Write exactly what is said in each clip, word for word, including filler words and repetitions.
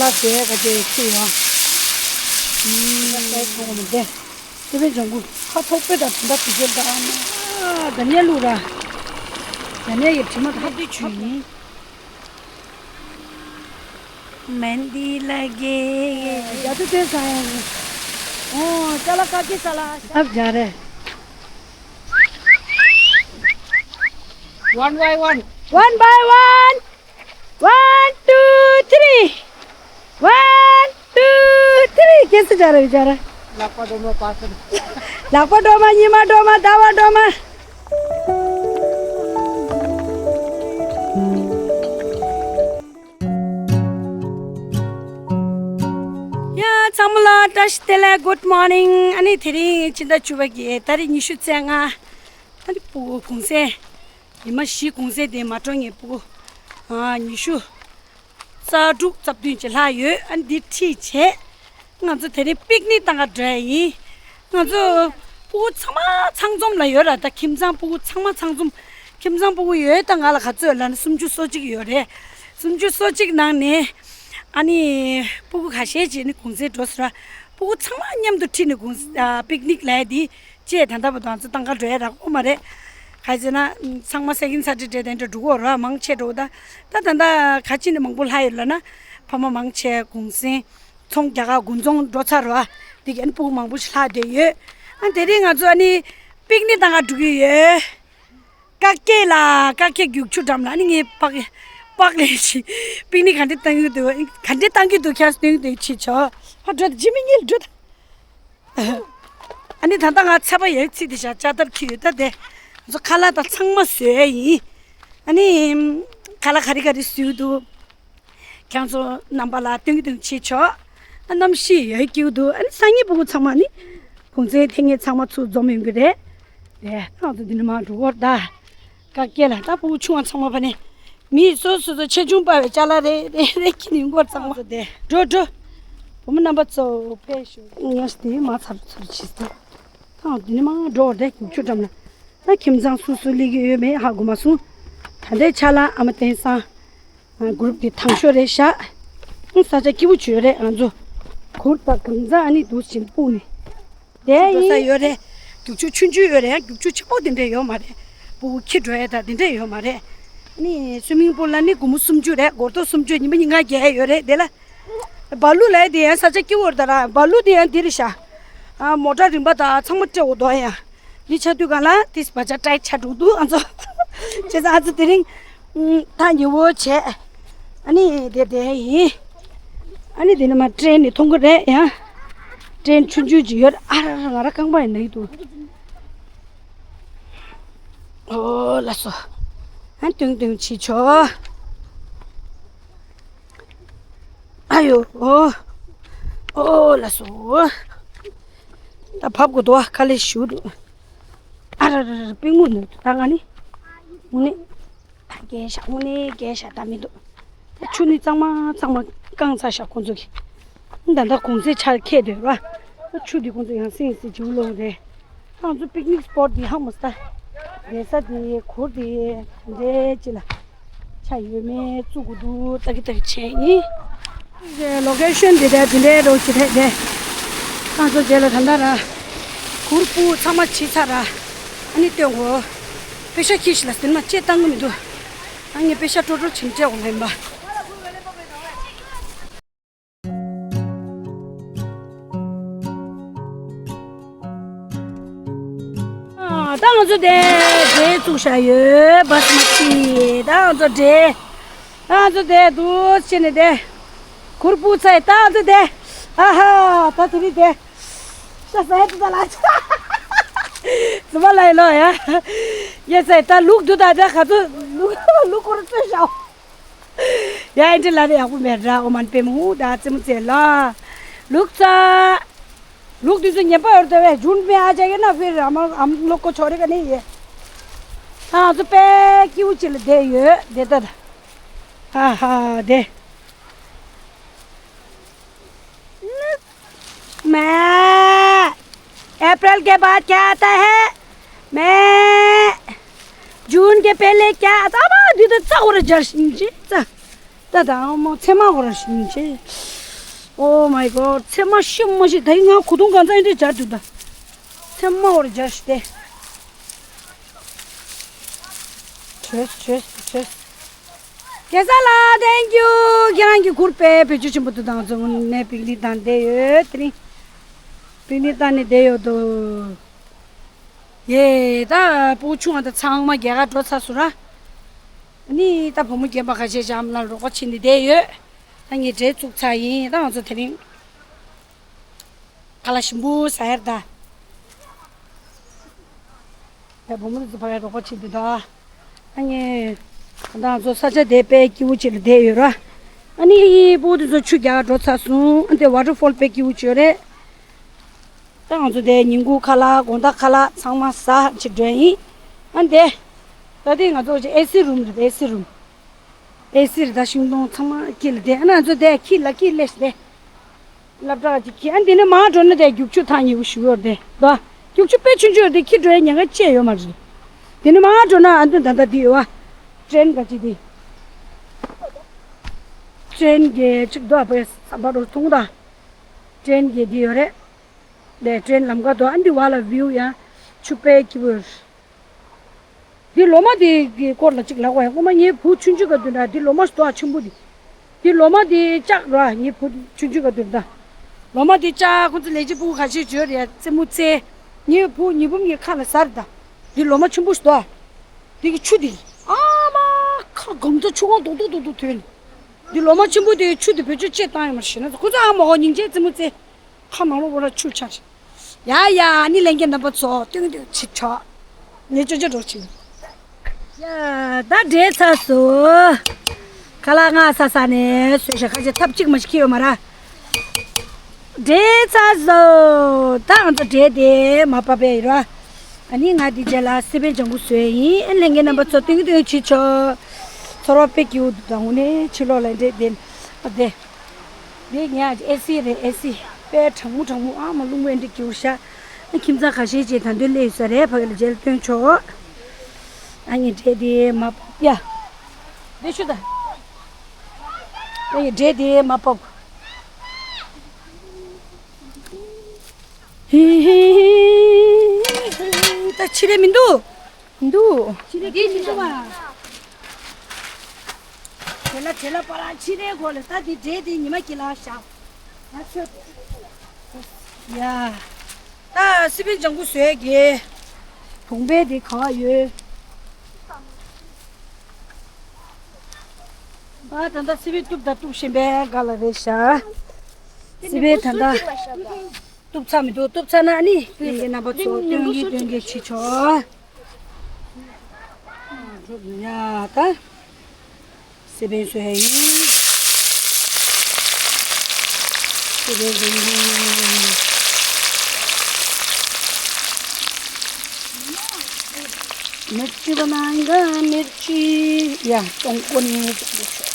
ད་དེ་ག་ཅེ་ཁྱི་ཡོང་། ཨུམ། ད་ཚོང་མི་འདི། དེ་བས་ལྗང་གུ་ཁ་ཐོག་པེ་ད་དུང་ད་དུ་རྒྱལ་ད་ཨ་མ། ད་ནས་ལུག་ར། ད་ནས་ཡི་དྲི་མ་ད་དུ་ཆུ་ཡིན། མན་དི་ལ་གེ། ཡ་དུ་དེ་ས་ཡ། ཨོ་ཅ་ལ་ཀ་ཀི་ས་ལ། ཨབ་ཇ་རེ། One by one. One by one. One, two, three. One, two, three. कैसे जा रहे हो, जा रहा है? ལག་པ་སྒྲོལ་མ་པ་སེ། ལག་པ་སྒྲོལ་མ། ཉི་མ་སྒྲོལ་མ། ཟླ་བ་སྒྲོལ་མ། ཡ། ཚང་མ་ལ་བཀྲ་ཤིས་བདེ་ལེགས། Good morning. ཨ་ནི་དེ་རིང་ཕྱི་ཟླ་བཅུ་པ་གི་ཏ་རིག་ཉི་ཤུ་རྩ་ལྔ། ཨ་ནི་སྤུ་གུ་གུང་སེང་། ཉི་མ་བཞི་གུང་སེང་དེ་མ་འགྲོ་ངེས་སྤུ་གུ། ཨ། ཉི་ཤུ་རྩ་དྲུག་རྩ་བདུན་ཅིག་ལྷག་ཡོད། ཨ་ནི་འདི་ཁྲིད་བྱས། ང་ཚོ་དེ་རིང་པིག་ནིག་བཏང་ག་འགྲོ་ཡ་ཡིན། ང་ཚོ་སྤུ་གུ་ཚང་མ་ཚང་འཛོམས་ལ་ཡོད་ར། ད་ཁྱིམ་ཚང་སྤུ་གུ་ཚང་མ་ཚང་འཛོམས། ཁྱིམ་ཚང་སྤུ་གུ་ཡོད། ད་ང་ལ་ག་ཚོད་ལབ་ན་སུམ་ཅུ་སོ་གཅིག་ཡོད་རེད། སུམ་ཅུ་སོ་གཅིག་ནང་ནས་ཨ་ནི་སྤུ་གུ་ཁ་ཤས་ཅིག་ནི་གུང་སེང་འགྲོ་སོང་ར། སྤུ་གུ་ཚང་མ་མཉམ་དུ་ཁྲིད་ནས་གུང་ཨ་པིག་ནིག་ལབ་ཡ་འདི་བཅས་ད་ལྟ་བར་དུ་ང་ཚོ་བཏང་ག་འགྲོ་ཡ་རག་གི་མ་རེད། ག་རེ་ཟེར་ན་ཚང་མ་སེ་ཀེན་ཌ་སེ་ཊར་ཌེ་དེ་འདྲ་འགྲོ་གི་ཡོད་ར། མང་ཆེ་འགྲོ་གི། ད་ད་ད་ལྟ་ག་ཅི་ནས་མང་པོ་ལྷག་ཡོད་ལབ་ན། ཕ་མ་མང་ཆེ་གུང་སེང་ཚོང་རྒྱག་ག་དགུན་ཚོང་འགྲོ་ཚར་ར། དེ་གི་ཨ་ནི་སྤུ་གུ་མང་པོ་ཞིག་ལྷག་བསྡད་ཡོད། ཨ་ནི་དེ་རིང་ང་ཚོ་ཨ་ནི་པིག་ནིག་བཏང་ག་འགྲོ་གི་ཡོད། ཀ་ཀེ་ལ། ཀ་ཀེ་རྒྱུག་ཆུ་འགྲམ་ལ། ཨ་ནི་ངས་པག་པག་ལས་ཤིག་པིག་ནིག་ག་འདྲ་བཏང་གི་འདུག་ག་འདྲ་བཏང་གི་འདུག་ཁྱེད་སྟོན་གི་འདུག་ཕྱི་ཕྱོགས། ཕར་འགྲོ། ད་ཇི་མི་ཉིལ་འགྲོ་ད། ཨ་ནི་ད་ལྟ་ང་ཚད་པ་ཡོད་ཚིག་དེ་བཞག་ལྕགས་ཐབ་ཁྱེར་ཡོད། ད་དེ་ང་ཚོ་ཁ་ལག་དང་ཚང་མ་བཟོས་ཡིན། ཨ་ནི་ཁ་ལག་ག་རེ་ག་རེ་བཟོས་འདུག་ཁྱེད་ཚོ་རྣམ་པ་ལ་སྟོན་གི་འདུག་ཕྱི་ཕྱོགས། ཨ། གནམ་གཤིས་ཡོད་སྐྱིད་འདུག་ཨ་ནི་སང་ཉིན་སྤུ་གུ་ཚང་མ་ནི་གུང་སེང་ཐེངས་ངེས་ཚང་མ་ཚུར་འཛོམས་ཡོང་གི་རེད། དེ་ང་ཚོ་འདི་ནས་མར་འགྲོ་གི་ཡོད་ད། ཀ་ཀེ་ལ། ད་སྤུ་གུ་ཆུང་བ་ཚང་མ་ཕ་ནི་མི་སོ་སོ་སོ་ཆེ་ཆུང་སྤར་བའི་ཅ་ལག་རེ་རེ་རེ་ཁྱེར་ནས་ཡོང་གི་ཡོད། ཚང་མ་དེ་འགྲོ་འགྲོ། བུ་མོ་རྣམ་པ་ཚོ་དཔེ་ཞུ། ངས་དེ་མ་ཚར་ཚར་བྱེད་ད། ད་འདི་ནས་མར་འགྲོ་གི་ཡོད་དེ། རྒྱུག་ཆུ་འགྲམ་ལ། ད་ཁྱིམ་ཚང་སུ་སུ་སླེབས་ཀྱི་ཡོད་མེད་ཧ་གོ་མ་སོང་། ད་ལྟའི་ཆ་ལ་ཨ་མ་བསྟན་བཟང་གུ་རུབ་དེ་དང་ཤོས་རེད་ཤག་ཨང་། ས་ཆ་སྐྱིད་པོ་བྱོས་རེད། ང་ཚོ་གུར་དང་གང་ཚང་ཨ་ནི་འདུག་བཞིན་སྤུངས་ནས་བསྡད་ཡིན། འགྲོ་ས་ཡོད་རེད། རྒྱུག་ཆུ་ཆུང་ཆུང་ཡོད་རེད། ཡང་རྒྱུག་ཆུ་ཆེན་པོ་དེ་འདྲ་ཡོད་མ་རེད། སྤུ་གུ་ཁྱེར་འགྲོ་ཡ་ད་དེ་འདྲ་ཡོད་མ་རེད། ཨ་ནི་སུའི་མིང་པུལ་ལ་ནི་སྒོར་མོ་སུམ་ཅུ་རེད། སྒོར་ཐོག་སུམ་ཅུ། ཉི་མ་ཉིན་གང་རྒྱག་ཡ་ཡོད་རེད། དེ་ལ། བ་ལུ་ལ་དེ་ཡང་ས་ཆ་སྐྱིད་པོ་རེད་ད་ར། བ་ལུ་དེ་ཡང་འདི་རེད་ཤག་ཨ། མོ་ཊ་རིམ་པ་དང་ཚང་མ་སྤྲད་འོ་དོ་ཡ། འདི་ཆ་དུས་གང་ལ་དེ་བ་ཆ་ཏྲའི་ཆ་འགྲོ་འདུག་ཨ་ཚོ། བྱས་ཙང་ཨ་ཚོ་དེ་རིང་ད་ཉི་འོ་བྱས། ཨ་ནི་དེ་དེ་ཡིན། ཨ་ནི་དེ་ནས་མར་ཏྲེན་ནས་མཐོང་གི་རེད་ཡ། ཏྲེན་ཆུང་ཆུང་ཅིག་ཡོད། ཨ་ར་ར། ང་ར་རྐང་པ་ཡིན་ན་ཡིན་འདུག་ཨོ་ལགས་སོ། ཨ། ཏུང་ཏུང་བྱེད་ཆོག་ཨ་ཡོ། ཨོ། ཨོ་ལགས་སོ། ད་བབས་དགོས་འདུག་ཨ། དཀའ་ལས་ཞེ་པོ་འདུག་ཨ་ར་ར་ར། པིག་མུག་ནི་ད་ང་ནི་དངོས་གནས་ད་རྒས་ཤག་དངོས་གནས་རྒས་ཤག་ད་མི་འདུག་ད་ཆུ་ནི་གཙང་མ་གཙང་མ་བཀང་ཚར་ཤག་ཁོང་ཚོ་གིས། ད་ལྟ་གུང་སེང་ཆར་ཁད་འདོད་ར། ཆུ་འདི་ཁོང་ཚོ་ཡང་སེང་སེ་བྱིའུ་ལོག་རེད། ང་ཚོ་པིག་ནིག་སི་པོཊ་འདི་ཧ་མ་སྟ། བསྡད་ས་འདི་གུར་འདི་འདྲའི་ཅི་ལ་ཆ་ཡོད་མེད་བཙུགས་དགོས་འདུག་ལྟ་གི་ལྟ་གི་བྱས་ཡིན། ལོ་ཀེ་ཤོན་འདི་འདྲ་འདི་འདྲའི་རོ་ཅི་རེད་དེ། ང་ཚོ་རྗེས་ལ་ད་ལྟ་ར་གུར་སྤུ་ཚང་མ་བྱས་ཚར་ར། ཨ་ནི་སྟོན་གོ། པེ་ཤ་ཁྱི་ཞིག་ལ་ཟིན་མ་ཅེས་བཏང་གི་མི་འདུག་ཨ། ངས་པེ་ཤ་སྤྲོ་སྤྲོ་བྱིན་སྤྲད་འོང་ལེན་པ། ཨ། ད་ང་ཚོ་དེ་འབྲས་བཙུགས་བཞག་ཡོད། བྷ་སི་མ་ཏི། ད་ང་ཚོ་འབྲས། ད་ང་ཚོ་དེ་འདུག་བྱས་ནས་དེ་གུར་སྤུ་ཚར། ད་ང་ཚོ་དེ། ཨ་ཧ། ད་དེ་རིང་དེ་ཤ་ཟ་ཡ་དེ་ད་ལ་ཆ། ཟི་མ་ལ་ཡི་ལོ་ཡ། ཡ་ཟ་ཡ་ད་ལུག་འདུག་ད་ད་ག་ཚོད་ལུག་ལུག་སྐོར་རྩོད་བཞག་ཡ། ཨེ་འདྲ་ལ་རེ་ཡག་པོ་མེད་ར། ཨོ་མན་པེ་མུ་ད་ཙེ་མུ་ཙེ་ལ། ལུག་ཙ། ལུག་དུས་ཚོད་ཉན་པ་ཡོད་དེ་བས་ཇུན་པེ་ཨ་ཅག་གི་ན་ཕིར་ཨམ་ཨམ་ལོ་ཀོ་ཆོ་རེ་ག་ནི་ཡེ། ཨ་ཚོ་པེ་ཀིའུ་ཅི་ལ་དེ་ཡོད་དེ་ད། ཧ་ཧ་དེ། मैं अप्रैल के बाद क्या आता है? मैं जून के पहले क्या आता है? अब अभी तो चाउर जर्सी जी चा। ད་ད་ཨ་མ་ཚེར་མ་ཧོར་ཞིག་ཆེ། Oh my god, ཚེར་མ་ཤི་མ་ཤི་ད་ཡིན་ང་གོ་དུང་གང་ཚ་ཡིན་དེ་སྦྱར་དུ་ད། ཚེར་མ་ཧོར་སྦྱར་ཤི་དེ། བྲོས་བྲོས་བྲོས། གེ་ས་ལ་thank you. ཁྱེད་རང་གི་གུར་པའི་བེད་སྤྱོད་ཆེན་པོ་དུ་དང་ཚོ་ནས་པིག་ནི་དང་བསྡད་ཡོད་དེ་རིང་། པིག་ནི་དང་ནས་བསྡད་ཡོད་དོ། ཡེ་ད་སྤུ་གུ་ཆུང་བ་དང་ཚང་མ་རྒྱ་གར་འགྲོ་ཚར་སོང་ར། ནི་ད་བུ་མོ་རྒན་པ་ཁ་ཤས་ཤམ་ལ་རོགས་པ་བྱེད་ནས་བསྡད་ཡོད། ད་ངས་འབྲས་བཙུགས་ཚར་ཡིན། ད་ང་ཚོ་དེ་རིང་ཁ་ལག་ཞིམ་པོ་ཟ་ཡར་ད། ཡ་བུ་མོ་ཚོ་ཕ་གའི་རོགས་པ་བྱེད་འདུག་ད། ཨ་ནི། ད་ང་ཚོ་ས་ཆ་དེ་དཔེ་སྐྱིད་པོ་ཅིག་ལ་བསྡད་ཡོད་ར། ཨ་ནི་སྤུ་གུ་དེ་ཚོ་ཆུ་རྒྱག་འགྲོ་ཚར་སོང་། ཨ་དེ་ཝ་ཊར་ཕོལ་དཔེ་སྐྱིད་པོ་ཅིག་ཡོད་རེད། ད་ང་ཚོ་དེ་ཉིན་གུང་ཁ་ལག་དགོང་དག་ཁ་ལག་ཚང་མ་ཟ་ཅིག་འགྲོ་ཡིན། ཨ་ནི་དེ། ད་དེ་ང་ཚོ་ཅིག་ཨེ་སི་རུམ་རེད། ཨེ་སི་རུམ། ཨེ་སི་རེད་ད། ཤིང་སྡོང་ཚང་མ་ཁྱི་ལ་དེ། ཨ་ན་ཚོ་དེ་ཁྱི་ལ་ཁྱི་ལས་དེ། སློབ་གྲྭ་གཅིག་ཁྱི་ཨ་འདི་ནས་མར་འགྲོ་ན་དེ་རྒྱུག་ཆུ་ཐག་ཉེ་བོ་ཞིག་ཡོད་རེད་དོ། རྒྱུག་ཆུ་དཔེ་ཆུང་ཆུང་ཡོད་དེ་ཁྱི་འགྲོ་ཡ་ཉེན་ཁ་ཅི་ཡང་ཡོད་མ་རེད། དེ་ནས་མར་འགྲོ་ན་ཨ་འདི་ད་ལྟ་འདི་ཡོད་བ། ཀྲེན་ག་ཅིག་འདི། ཀྲེན་གྱི་གཅིག་དོ་བས་ས་བ་རུ་ཐུང་ད། ཀྲེན་གྱི་འདི་ཡོད་རེད། ལས་ཀྲེན་ལམ་ཁ་དོ་ཨ་འདི་བ་ལ་བིའུ་ཡ། ཆུ་དཔེ་སྐྱིད་པོ་ཡོད། འདི་ལོ་མ་དེ་གི་སྐོར་ལ་གཅིག་ལབ་དགོས་ཡ། སྔོན་མ་ངའི་བུ་ཆུང་ཆུང་ག་དུས་འདྲ། འདི་ལོ་མ་ཞིག་འདུག་ཨ། ཆེན་པོ་འདི། འདི་ལོ་མ་དེ་ལྕགས་ར། ངའི་བུ་ཆུང་ཆུང་ག་དུས་འདྲ། ལོ་མ་དེ་ལྕགས། ཁོ་ཚོ་ལས་བྱེད་ཕྲུ་གུ་ཁ་ཤས་བྱོས་རེད་ཡ། རྩེད་མོ་རྩེ། ངའི་བུ་ཉི་འབུམ་གྱི་ཁ་ལ་ཟར་ད། འདི་ལོ་མ་ཆེན་པོ་ཞིག་འདུག་ཨ། འདི་གི་ཆུ་དེ། ཨ་མ་ཁ་སྒམ་ཚ་ཆུ་ཁང་རྡོག་རྡོག་རྡོག་རྡོག་ཐོན། འདི་ལོ་མ་ཆེན་པོ་དེ་ཆུ་དེ་བེད་སྤྱོད་ཅེས་བཏང་ཡོད་མ་རེད། ཞེ་ན་ཁོ་ཚོ་ཨ་མ་ཧོ་སྙིང་རྗེ། རྩེད་མོ་རྩེ། ཁ་མང་པོ་བོ་ར་ཆུ་ཆགས། ཡ་ཡ། ཨ་ནི་ལྷན་རྒྱས་རྣམ་པ་ཚོ་སྟོན་སྟོན་བྱེད་ཆོག་ངས་ཅོ་ཅོ་འགྲོ་ཕྱིན། ཡ་ད་འབྲས་ཚར་སོང་། ཁ་ལག་ང་ས་ས་ནས་བཟོས་ཤག་ཁ་ཤས་ཐབ་གཅིག་མ་ཞིག་ཁྱེར་ཡོད་མ་ར། འབྲས་ཚར་སོང་། ད་ང་ཚོ་འབྲས་དེ་མ་ཕབ་པ་ཡིན་ར། ཨ་ནི་ང་འདི་རྗེས་ལ་སི་པན་ལྗང་གུ་བཟོས་ཡིན། ཨ་ལྷན་རྒྱས་རྣམ་པ་ཚོ་སྟོན་སྟོན་བྱེད་ཆོག་ཚོར་བ་དཔེ་སྐྱིད་པོ་འདུག་ད་དངོས་གནས་ཕྱི་ལོགས་ལ་འབྲས་དེ་ཨ་དེ། འདི་ངས་ཨེ་སི་རེད། ཨེ་སི་དཔེ་གྲང་མོ་གྲང་མོ། ཨ་མ་རླུང་བུ་འདི་སྐྱུར་ཤག་ཁྱིམ་ཚང་ཁ་ཤས་ཀྱིས་ད་འདོད་སླེབས་ཡོད་ས་རེད། ཕ་གི་ལ་རྗེས་ལ་སྟོན་ཆོག་ཨ་ངས་འབྲས་དེ་མ་ཕབ་ཡ། འདི་ཆུ་ད། ཨ་ངས་འབྲས་དེ་མ་ཕབ། ད་ཕྱི་རེད་མི་འདུག་འདུག་འདི་ནི་འདུག་བ། དེ་ལ་དེ་ལ་པ་ར་ཕྱི་རེད་གོ་ལ། ད་འདི་འབྲས་འདི་ཉི་མ་གི་ལ་བཞག་ང་ཚོས། ཡ། ད་སི་པན་ལྗང་གུ་བཟོས་གི་བུང་བས་འདི་ག་བ་ཡོད། ཨ་ད་ལྟ་སི་པན་གཏུབ་ད་གཏུབ་བཞིན་པའི་སྒང་ལ་རེད་ཤག་སི་པན་ད་ལྟ། གཏུབ་ཚར་མི་འདུག་གཏུབ་ཚར་ན་ཨ་ནི་ལྷན་རྒྱས་རྣམ་པ་ཚོ་སྟོན་གི་སྟོན་གི་བྱེད་ཆོག་ཡ་ད། སི་པན་བཟོས་ཡིན། སི་པན་བཟོས་ཡིན། མིར་ཅི་བ་ནང་ག་མིར་ཅི། ཡ་གཏོང་གོ་ནི་གཏོང་གོ་ཆོག་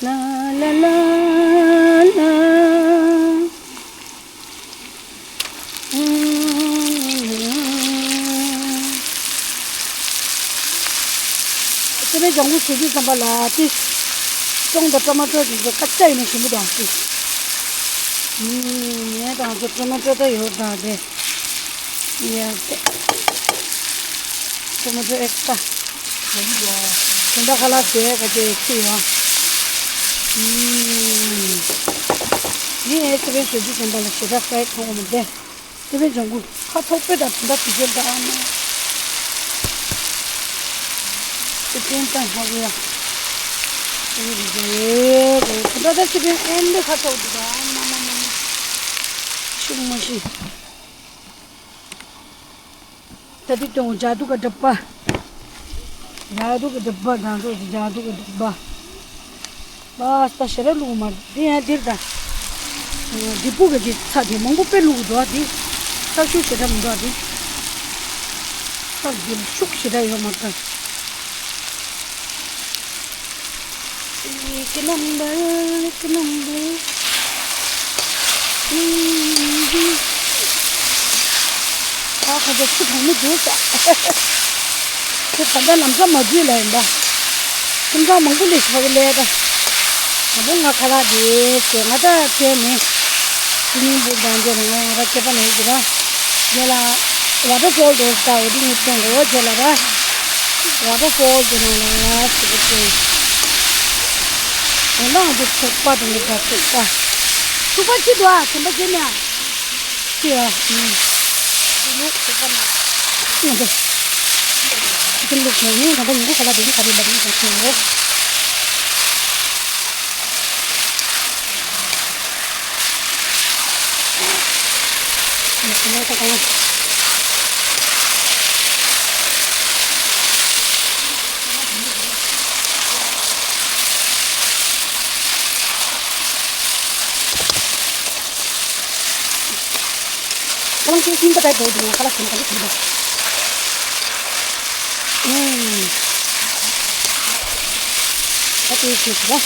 ལ་ལ་ལ་ལ། སི་པན་ལྗང་གུ་བཟོ་དུས་ཙམ་པ་ལ་ཏི། ཅོང་དང་ཊོ་མ་ཊོ་དེ་ཚོ་ཀ་ཅག་ཡིན་ན་ཞིམ་པོ་འདུག་ཨ་ཏི། ངས་དང་ཚོ་ཊོ་མ་ཊོ་ད་ཡོད་དང་དེ། ཡ་ཏི། ཊོ་མ་ཊོ་ཨེག་སི་ཊ་ར། དེ་འདྲ་ཁ་ལག་བཟོས་ག་ཅེ་ཁྱི་ཡོད། ངས་སི་པན་བཟོ་དུས་ཙམ་པ་ལ་ཞེ་དྲག་ཧྥ་རའི་མཐོང་བ་མི་བདེ། སི་པན་ལྗང་གུ་ཁ་ཐོག་པེ་དང་དེ་འདྲ་དེ་ཚོ་འདྲ་ཨ་མ། སི་པན་དང་ཧ་གོ་ཡ། དེ་འདྲ་ད་སི་པན་ཨེ་འདྲ་ཁ་ཐོག་འདུག་ཨ་མ་མ་མ་མ། ཤུགས་མ་ཤི། ད་དེ་དོན་ཇ་དུ་ག་འགྲུབ་པ། ཇ་དུ་ག་འགྲུབ་པ་དང་ཚོ་ཇ་དུ་ག་འགྲུབ་པ། བ་སྟ་ཞེ་ར་ལུག་མ་དེ་ཡང་དེར་ད། འདི་སྤུ་ག་གི་ཚ་དེ་མང་པོ་དཔེ་ལུག་འདུག་ཨ་དེ། ཚ་ཤུགས་ཞེ་དྲག་མི་འདུག་ཨ་དེ། ཚ་དེ་ཤུགས་ཞེ་དྲག་ཡོད་མ་རེད་ད། ཀི་ནམ་བ་ཀི་ནམ་བ། ཨ་ཁ་ཚ་ཆུ་གྲང་མོ་འདུག་ས། ཁྱོད་ད་ལྟ་ལམ་སང་མ་འཛུལ་ལ་ཡིན་པ། ཁྱིམ་ཚང་མང་པོ་ལས་ཞིག་ཕ་གི་ལས་ད། དང་པོ་ང་ཁ་ལག་དེ་བྱས་ང་ད་བལྟས་ནས། དེ་ནས་འབུ་དང་འདི་ནས་ང་ང་ར་སྐྱེས་པ་ནས་ཡིན་ཟེར་ན། རྒྱལ་ལ། ཝ་ཊར་ཕོལ་དེ་ལྟ་བུ་དེ་ངས་སྟོན་གོ་རྒྱལ་ལ་ར། ཝ་ཊར་ཕོལ་དེ་ནང་ལ་ཡ་ཟེར་གི་ཅིང་། དེ་ནང་དུ་ཚུགས་པ་དང་གི་འདྲ་ཚུགས་པ། ཚུགས་པ་ཅི་འདུག་ཨ་དེ་འདྲ་བྱེད་ནས་ཨ། ཅི་ཡ། ཨུ། ཅི་ལུག་ཚུགས་པ་ན། ཅི་འདུག་ཅི་ལུག་ཚུགས་ངས་ད་ལྟ་ཉིན་གུང་ཁ་ལག་དེ་ནི་ག་རེ་ལབ་ཡིན་ཟེར་ཚུགས་ཡོད། ཁ་ལག་ཅིག་སྙིང་པོ་ལྟར་འགྲོ་འདུག་ཁ་ལག་ཟིན་ག་འདུག་ག་འདུག་ཨུམ། ད་དེ་ཞིག་ཞིག་ཨ།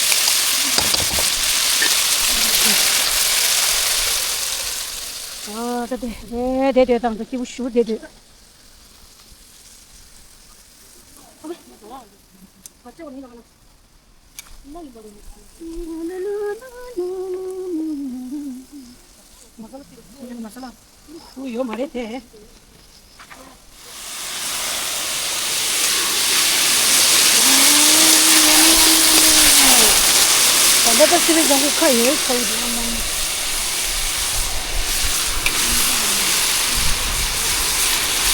ཨ་ད་དེ་དེ་དེ་དེ་དང་དུ་སྐྱིད་པོ་ཞུ་དེ་དེ། ཡོད་མ་རེད་དེ། ད་ལྟ་ད་སི་པན་ལྗང་ཁུ་ཁ་ཡོད་ཁ་ཡོད་དེ་ཨ་མ།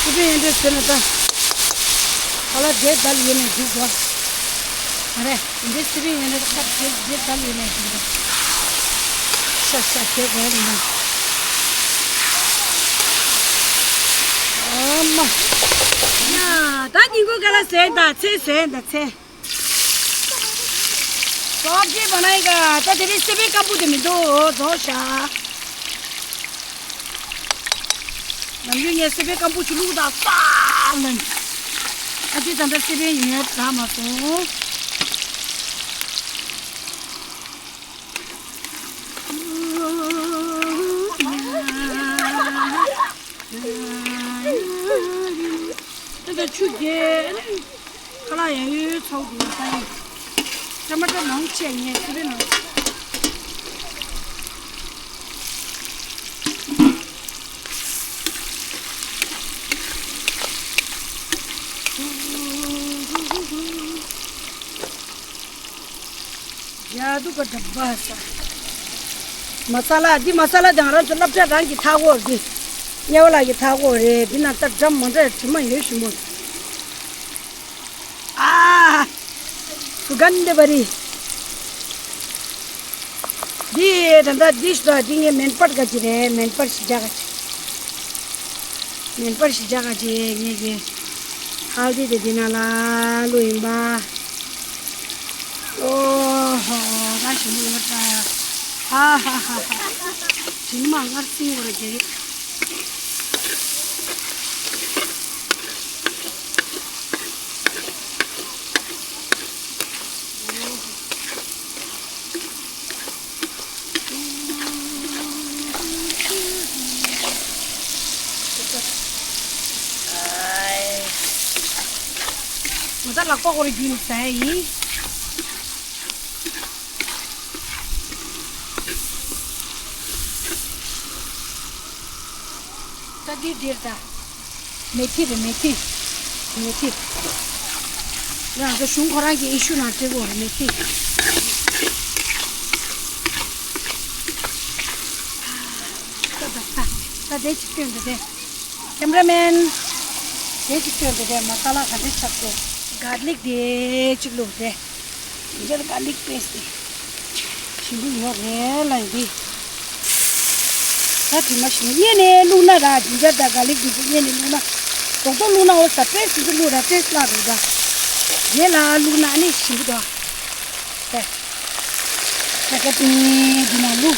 སི་པན་ཡན་འདྲ་ཟེར་ན་ད། ཁ་ལག་འདྲེ་དལ་ཡོད་ནས་འགྲིག་གོ། ཨ་རེ། འདི་སི་པན་ཡོད་ན་ཁ་བྱེད་བྱེད་ལྟ་ཡོད་ནས་འདི་འདྲ། ཤ་ཤ་བྱེད་དགོས་ནི་མ། ཨ་མ། ཡ། ད་ཉིན་གུང་ཁ་ལག་ཟས་དང་ཚལ་ཟས་དང་ཚལ། ཟོག་གི་བ་ན་ཡི་ག་ད་དེ་རིང་སི་པན་སྐམ་པོ་དེ་མི་འདུག་ཟོག་ཤ། ནམ་རྒྱུན་ངས་སི་པན་སྐམ་པོ་ཞིག་བླུགས་དང་ས་ལན། ཨ་ཅེ་ད་ལྟ་སི་པན་ཡོད་རག་མ་སོང་། ད་ལྟ་ཆུ་རྒྱས། ཁ་ལག་ཡང་ཡོད་ཚོགས་འདུག་ས་ཡིན། ཅ་མ་ཏྲ་མང་ཆེ་ངས་སི་པན་ནང་། ཡ་དུ་ག་འདྲ་བ་ས། མ་ས་ལ་འདི་མ་ས་ལ་དང་རང་ཚོ་སློབ་གྲྭ་རང་གི་ཐག་འོག་འདི། དམྱལ་བ་ལགས་ཀྱི་ཐག་འོག་རེད། འདི་ན་ལྟ་འདྲ་མ་འདྲ་དྲི་མ་ཡོད་ཞིམ་པོ། ཨ། སུ་གན་དེ་བ་རི། འདི་ད་ལྟ་འདི་ཞུ་ད་འདི་ངའི་མེན་པར་ག་ཅི་རེད། མེན་པར་ཞི་ཇ་ག་ཅི། མེན་པར་ཞི་ཇ་ག་ཅི་ངེད་ཀྱི་ཧལ་དི་དེ་འདི་ན་ལ་ལུ་ཡིན་པ། ཨོ་ཧོ་ད་ཞིམ་པོ་ཡོད་ད། ཧ་ཧ་ཧ་ཧ། དྲི་མ་སྔར་སྲིང་བར་བྱེད། ང་ད་ལག་པ་ཧོར་རྒྱུན་ཟ་ཡིན། ད་འདི་འདིར་ད། མེ་ཐི་རེད་མེ་ཐི། མེ་ཐི། ང་ཚོ་གཞུང་ཁོ་རང་གི་ཨི་ཤུ་ནང་སྤྲད་དགོས་རེད་མེ་ཐི། ད་ད་ད་ད་དེ་ཅིག་སྟོན་ད་དེ། ཀེམ་ར་མེན། དེ་ཅིག་སྟོན་ད་དེ་མ་ས་ལ་ག་འདྲ་ཆགས་སོང་། གར་ལིག་དེ་ཅིག་བླུགས་དེ། ཇིན་ཇར་གར་ལིག་པེ་སི་ཊི། ཞིམ་པོ་ཡོད་རེད་ལ་ཡིན་དེ། ད་དྲི་མ་ཞིམ་པོ་སྔོན་ནས་བླུགས་ན་ར་ཇིན་ཇར་དང་གར་ལིག་དེ་ཚོ་སྔོན་ནས་བླུགས་ན། རྡོག་རྡོག་བླུགས་ན་འོ་ས་པེ་སི་ཊི་བླུགས་ར་ཊེ་སི་ཊི་བརླག་འགྲོ་ད། རྗེས་ལ་བླུགས་ན་ཨ་ནི་ཞིམ་པོ་འདུག་ད་ད་ཀ་ཏི་འདི་ན་ལུ།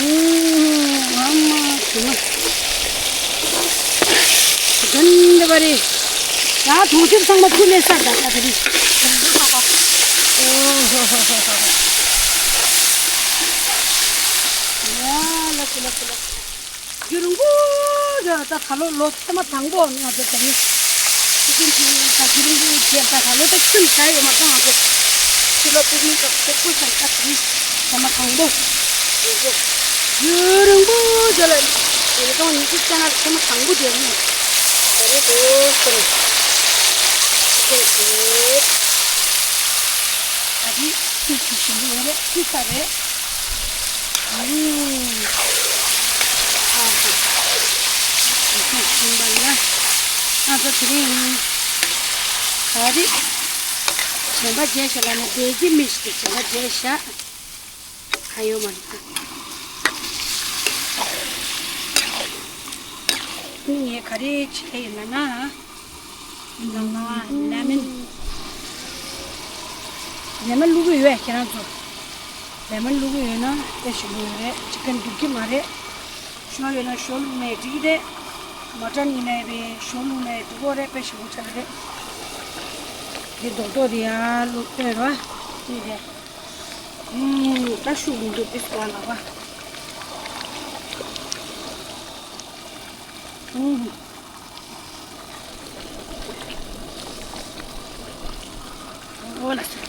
ཨུམ། ཨ་མ་དེ་མ། གན་འདི་བ་རེད། ད་གྲོང་གསེབ་ཚང་མ་ཁུ་ལས་སར་ད་ད་ད་རེད། ཨོ་ཧོ་ཧོ་ཧོ་ཧོ། ཡ་ལ་སི་ལ་སི་ལ་སི། རྒྱུན་རིང་པོ་ཡོད་ད། ད་ལོ་ལོ་ཐེངས་མ་དང་པོ་ང་ཚོ་ད་ནི་ཅི་ཀིན་ཅི་ད་རྒྱུན་རིང་པོ་བྱས། ད་ད་ལོ་ད་ཁྱོན་བྱ་ཡོད་མ་ད་ང་ཚོ་ཕྱི་ལོ་པིག་ནིག་སྐབས་སུ་ཁོ་ཞང་ཁ་ཐང་ཐེངས་མ་དང་པོ་ཡོད་གོ། རྒྱུན་རིང་པོ་ཡོད་ལ་ཉིས་སྟོང་ཉི་ཤུ་རྩ་ལྔ་ཐེངས་མ་དང་པོ་དེ་ནི་ད་རེད་དོ་ཟེར་ནས་ཅི་ཀིན་ཅི་ད་དེ་ཅི་ཞིམ་པོ་ཡོད་རེད། ཅི་ས་རེད། ཨུམ། ཨ་ཧ། ཨ་ཧ། ཤིང་པ་ལ། ང་ཚོ་དེ་རིང་ག་རེ། གཞན་པ་བརྗེད་ཤག་ལ་ནི་བསྡད་ཀྱི་མི་ཞིག་གིས་གཞན་པ་བརྗེད་ཤག་ཨ་ཡོད་མ་རེད། ངས་ག་རེ་བྱས་ཡིན་ལབ་ན། ལ་མན། ལ་མན་བླུག་གི་ཡོད། ཁྱེད་རང་ཚོ་ལ་མན་བླུག་གི་ཡོད་ན་དཔེ་ཞིམ་པོ་ཡོད་རེད། ཅི་ཀིན་འགྲིག་གི་མ་རེད། ཞོ་ཡོད་ན་ཞོ་བླུགས་ནས་འགྲིག་གི་རེད། མ་ཊན་ཡིན་ནའི་རེད། ཞོ་བླུགས་ནས་འགྲིག་གི་རེད། དཔེ་ཞིམ་པོ་ཆགས་ཀྱི་རེད། འདི་རྡོག་རྡོག་དེ་ཡར་བླུགས་སྟོན་རོགས། འདི་རེད། ཨུམ། ད་ཤུགས་མི་འདུག་དེ་སུ་བ་ལ་བ། ཨུམ། འོ་ལགས་སོ།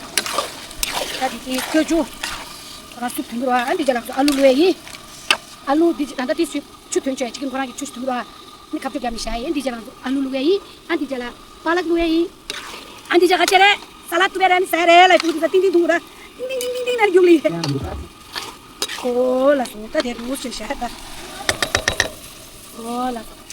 ད་དེ་དེ་ཁྱོད་ཆུ། ང་སུབ་དུམ་བུར་བ། ཨ་འདི་རྒྱ་ལགས་སུ་ཨ་ལུ་བླུགས་ཡས་ཡིན། ཨ་ལུ་འདི་ད་ལྟ་དེ་སུབ་ཆུ་ཐོན་བྱས་ཅི་ཀིན་ཁོ་རང་གི་ཆུ་ཞིག་དུམ་བུར་བ། ནི་ཁ་བཅུ་རྒྱབ་ནས་བཞག་ཡས་ཡིན། ཨ་འདི་རྒྱ་ལགས་སུ་ཨ་ལུ་བླུགས་ཡས་ཡིན། ཨ་འདི་རྒྱ་ལ་པ་ལག་བླུགས་ཡས་ཡིན། ཨ་འདི་རྒྱ་ག་ཅེ་རེད། ས་ལ་ཏུ་བེ་ར་ནི་ས་རེད་ལ་ཏུ་ཏི་ས་ཏིང་ཏིང་ཏུང་ར། ཏིང་ཏིང་ཏིང་ཏིང་ཏིང་ན་རྒྱུག་ལི། འོ་ལགས་སོ། ད་དེ་རུ་ཞེ་ཤ་ད། འོ་ལགས་སོ།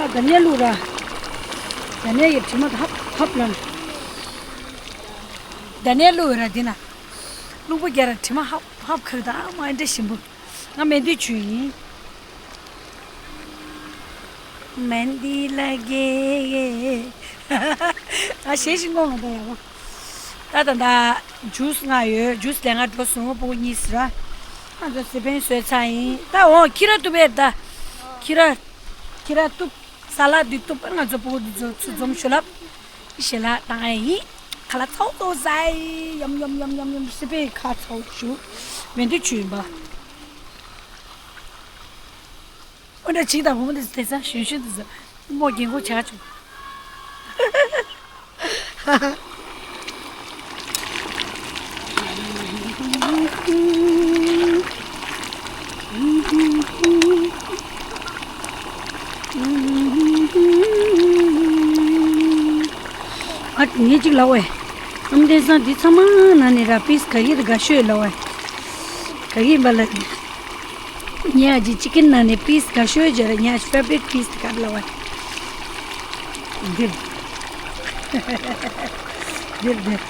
ད་ནས་བླུགས་ར། ད་ནས་ཡི་དྲི་མ་ད་ཧབ་ཧབ་ལ། ད་ནས་བླུགས་ར་འདི་ན། རླུང་བུ་རྒྱ་ར་དྲི་མ་ཧབ་ཧབ་ཁར་ད་མ་འདྲ་ཞིམ་པོ། ང་མན་དུ་ཆུ་ཡིན། མན་དི་ལ་གེ། ང་ཞེ་ཞིག་ངོ་མ་ད་ཡ་བ། ད་ད་ད་ཇུས་ང་ཡོད། ཇུས་ལས་ང་འགྲོ་སོང་། སྤུ་གུ་གཉིས་སི་ར། ང་ཚོ་སི་པན་བཟོས་ཚར་ཡིན། ད་འོ་ཁྱི་ར་གཏུབ་པས་ད། ཁྱི་ར། ཁྱི་ར་གཏུབ། ས་ལ་འདི་གཏུབ་པར་ང་ཚོ་སྤུ་གུ་འདི་ཚོ་ཚུར་འཛོམས་ཞུ་ལབ། ཞེ་ལ་བཏང་ཡ་ཡིན། ཁ་ལག་ཚ་བོ་ཚ་བོ་ཟ་ཡི། ཡམ་ཡམ་ཡམ་ཡམ་ཡམ། སི་པན་ཁ་ཚ་བོ་ཞུ། མན་དུ་ཆུ་ཡིན་པ། ཨོ་འདྲ་ཅིག་དང་བུ་མོ་དེ་ཚོ་དེ་ཚོ་གཞོན་གཞོན་དེ་ཚོ་མོ་རྒན་གོག་ཆགས་བྱུང་། ཨ་ངས་ཅིག་ལབ་བས། ཨམ་དེང་སང་འདི་ཚང་མ་ནང་ནས་ར་པིས་ག་གི་དེ་དགའ་ཤོས་ལབ་བས། ག་གི་ཡིན་པ་ལ། ཉ་ཅི་ཅི་ཀིན་ནང་ནས་པིས་དགའ་ཤོས་སྦྱར། ཉ་ཅི་ཕེ་ཝ་རིཊ་པིས་དེ་ག་ལ་བ། འདིར། འདིར་འདིར།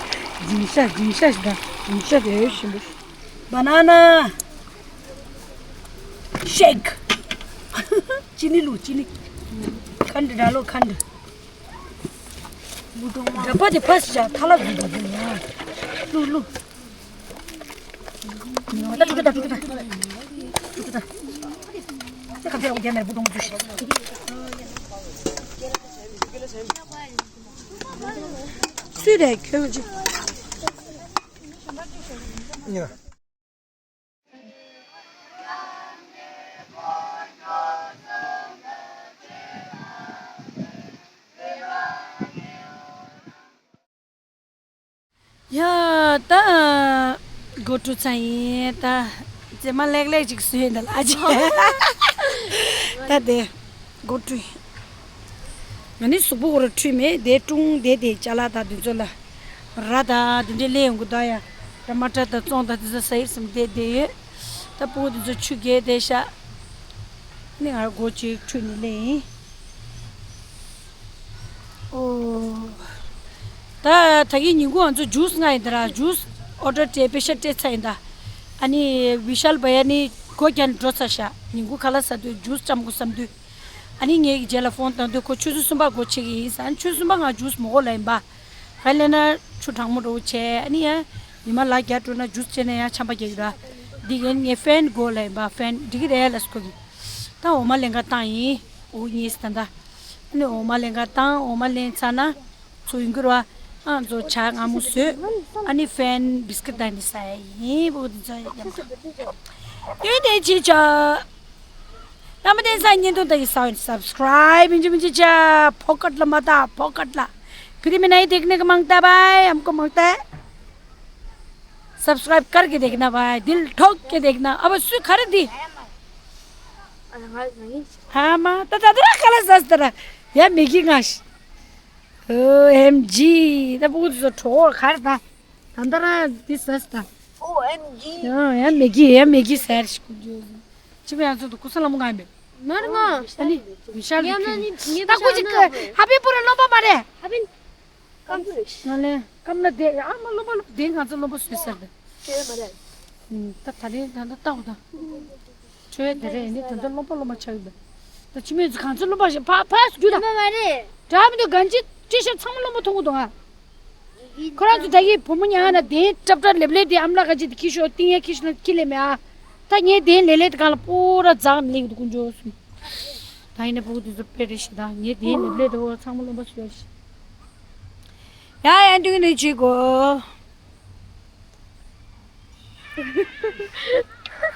འཇིང་ཤ་འཇིང་ཤ་ཞིག་དང་འཇིང་ཤ་དེ་ཡོད་ཞིམ་པོ། བ་ན་ན། ཤེག་ཅི་ནི་བླུགས། ཅི་ནི། ཁན་ཌི་ད་ལོ་ཁན་ཌི། འབྲ་པ་དེ་ཕ་སི་ཅག་ཐ་ལ་བཟོས་འདུག་ཟེར་ན། བླུགས་བླུགས། ད་ཀྲུ་ཀྲུ་ད་ཀྲུ་ཀྲུ་ད། ཀྲུ་ཀྲུ་ད། ད་ཁ་ཕྱིར་འོ་རྒྱ་མེར་བུ་དོང་བཙུགས་ཤིག་སུས་རེད་ཁྱོད་ཀྱི། ཡ་ད་སྒོ་བཀྲུས་ཚར་ཡིན། ད་རྫས་མ་ལེགས་ལེགས་ཅིག་བཟོས་ཡིན། ད་ལ་ཅིག་ད་དེ་སྒོ་བཀྲུས་ཡིན། ང་ནི་གཟུགས་པོ་ཁོ་ར་བཀྲུས་མེད། དེ་ཀྲུང་དེ་དེ་ཅ་ལག་ད་དེ་ཚོ་ལ་ར་ད་དེ་འདྲའི་ལས་ཡོང་གི་ད་ཡ། ད་མ་ཏྲ་ད་བཙོང་ད་དེ་ཚོ་ཟ་ཡིར་སམ་དེ་དེ་ཡོད། ད་སྤུ་གུ་དེ་ཚོ་ཆུ་རྐྱལ་དེ་ཤ། ནི་ང་སྒོ་ཅིག་བཀྲུས་ནི་ལས་ཡིན། ཨོ། ད་ད་གིན་ཉིན་གུང་ང་ཚོ་ཇུས་མངགས་ཡིན། ད་ར་ཇུས་ཨོ་ཌར་སྤྲད་པེ་ཤ་སྤྲད་ཚར་ཡིན་ད། ཨ་ནི་བི་ཤལ་བ་ཡ་ནི་སྒོ་བརྒྱབ་ནས་འགྲོ་ཚར་ཤག་ཉིན་གུང་ཁ་ལག་ཟ་དུས་ཇུས་ལྕམ་གུ་བསམ་དུས། ཨ་ནི་ངའི་རྗེས་ལ་ཕོན་བཏང་དུས་ཁོ་ཆུ་ཚོད་གསུམ་པ་སྒོ་ཕྱེ་གི་ཡིན་ཟེར། ཨ་ནི་ཆུ་ཚོད་གསུམ་པ་ང་ཇུས་མ་དགོས་ལབ་ཡིན་པ། ག་ལེ་ན་ཆུ་གྲང་མོ་འདྲ་བོ་བྱས། ཨ་ནི་ཡང་ཉི་མ་ལ་རྒྱ་འགྲོ་ན་ཇུས་བྱས་ན་ཡང་ཆམ་པ་རྒྱག་གི་ར། འདི་གན་ངའི་ཕན་དགོས་ལབ་ཡིན་པ། ཕན་འགྲིག་གི་རེད་ལབ་སོ་གི། ད་འོ་མ་ལེན་ག་བཏང་ཡིན། འོ་གཉིས་ད་ད། ཨ་ནི་འོ་མ་ལེན་ག་བཏང་། འོ་མ་ལེན་ཚར་ན་ཚོ་ཡིན་གི་ར། ཨ་ཚོ་ཇ་མངར་མོ་བཟོས། ཨ་ནི་ཕན་བིས་ཀིཊ་དང་འདི་ཟ་ཡ་ཡིན། བུ་འདི་ཚོ་ཡ་ཡ། ཡོད་དེ་ཅི་ཆ། རྣམ་པ་བསྟན་ས་བརྙན་ཐུང་ལྟ་གི་ས་བོན་སབ་སི་ཀ་རའིབ་མི་འཇུ་མི་འཇུ་ཆ། ཕོ་ཀ་ལ་མ་ད་ཕོ་ཀ་ལ། ཕི་རི་མི་ན་ཡི་དེག་ནེ་ཀ་མང་ཏ་བའི་ཨམ་ཀོ་མང་ཏ། སབ་སི་ཀ་རའིབ་ཀར་གི་དེག་ན་བའི་དིལ་ཐོག་གི་དེག་ན་ཨ་བ་སུ་ག་རེ་དི། ཨ་མ་ད་ད་ད་ར་ཁ་ལ་ཟ་ཟ་ད་ར་ཡ་མེ་གི་ང་ཤི། ཨོ་ཨེམ་ཇི་ད་བུ་ཚོ་གྲོགས་ག་རེ་ད། ད་ད་ར་དི་ཟ་ཟ་ད། ཨོ་ཨེམ་ཇི། ཡ་ཡ་མེ་གི་ཡ་མེ་གི་ཟེར་ཤི་ཀུ་ཇོ། ཅི་མ་ཡང་ཚོ་དུ་ཀུ་ས་ལ་མོ་ང་མེ། མར་ང་། ཨ་ནི་མི་ཤར་ཡ་ན་ནི་ངེ་ད་ཀུ་ཅི་ཀ་ཧ་པི་པུ་ར་ལོ་པ་མ་རེད། ཧ་པི། ང་ལེ་ཀམ་ན་དེ་ཨ་མ་ལོ་པ་ལོ་དེ་ང་ཚོ་ལོ་པ་སུས་ཟེར་དེ། ཅེ་མ་རེད། ད་ད་རེད་ད་ད་ལྟ་འོ་ད། ཁྱོད་དེ་རེད་ནི་ད་ལྟ་ལོ་པ་ལོ་མ་ཆགས་ཡོད་པ། ད་ཕྱི་མི་ཚོ་གང་ཚོ་ལོ་པ་ཞིག་ཕ་ཕ་སུ་རྒྱུ་ད། ཡ་མ་མ་རེད། འདྲ་མི་འདུག་གང་ཅི་ཅི་ཤ་ཚང་མ་ལོ་པ་མཐོང་གི་འདུག་ཨ། ཁོ་རང་ཚོ་ད་གི་བུ་མོ་ཉག་ན་དེ་ཀྲབ་ཀྲབ་ལེབ་ལེབ་དེ་ཨམ་ལག་ག་ཅི་དེ་ཁྱི་ཤོག་ཏིང་ཡ་ཁྱི་ཤོག་ཁྱི་ལེ་མེ་ཨ། ད་ངས་དེ་ལེ་ལེ་དེ་གང་ལ་པོ་ར་འཛག་ནི་ལེགས་འདུག་ཀུན་ཇོ་སུ། ད་ཡིན་ན་བུ་དེ་ཚོ་དཔེ་རེ་ཞིག་ད་ངས་དེ་ལེབ་ལེབ་དེ་བོ་ཚང་མ་ལོ་པ་སུ་ཡ་ཞིག་ཡ་ཡ་འདུག་ནི་ཅི་གོ།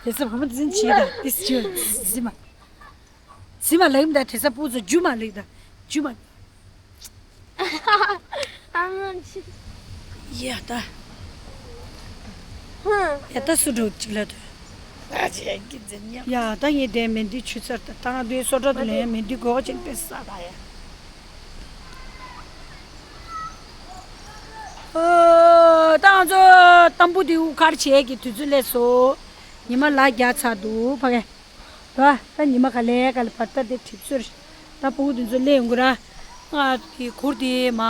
དེ་ཚོ་བུ་མོ་འཛིན་ཆེ་ད་དེ་སུ་ཅི་ཟི་མ། ཟི་མ་ལག་མི་ད་དེ་ས་སྤུ་ཚོ་རྒྱུ་མ་ལེགས་ད་རྒྱུ་མ། ཨ་ང་ཆི། ཡ་ད། ཧུ། ཡ་ད་སུ་འགྲོ་གཅིག་ལ་དུ། ཨ་ཅེ་ཀི་ཛི་ཉ། ཡ་ད་ངས་དེ་མེ་འདི་ཆུ་ཚར་ད་ད་ང་དེ་སོ་ཏྲ་དུ་ལེན་མེ་འདི་གོ་ཅན་པེ་ས་ད་ཡ། ཨོ་ད་ང་ཚོ་ཏམ་བུ་དེ་དབུ་ཁར་བྱེད་ཀྱི་དུས་ཚོད་སླེབས་སོ། ཉི་མ་ལ་རྒྱ་ཚ་འདུག་ཕ་གི། ད་ད་ཉི་མ་ག་ལེ་ག་ལེ་བར་ད་དེ་གྲིབ་སོ་རེད། ད་ཕྲུ་གུ་དེ་ཚོ་སླེབས་ཡོང་གི་ར། ང་དེ་གུར་དེ་མ་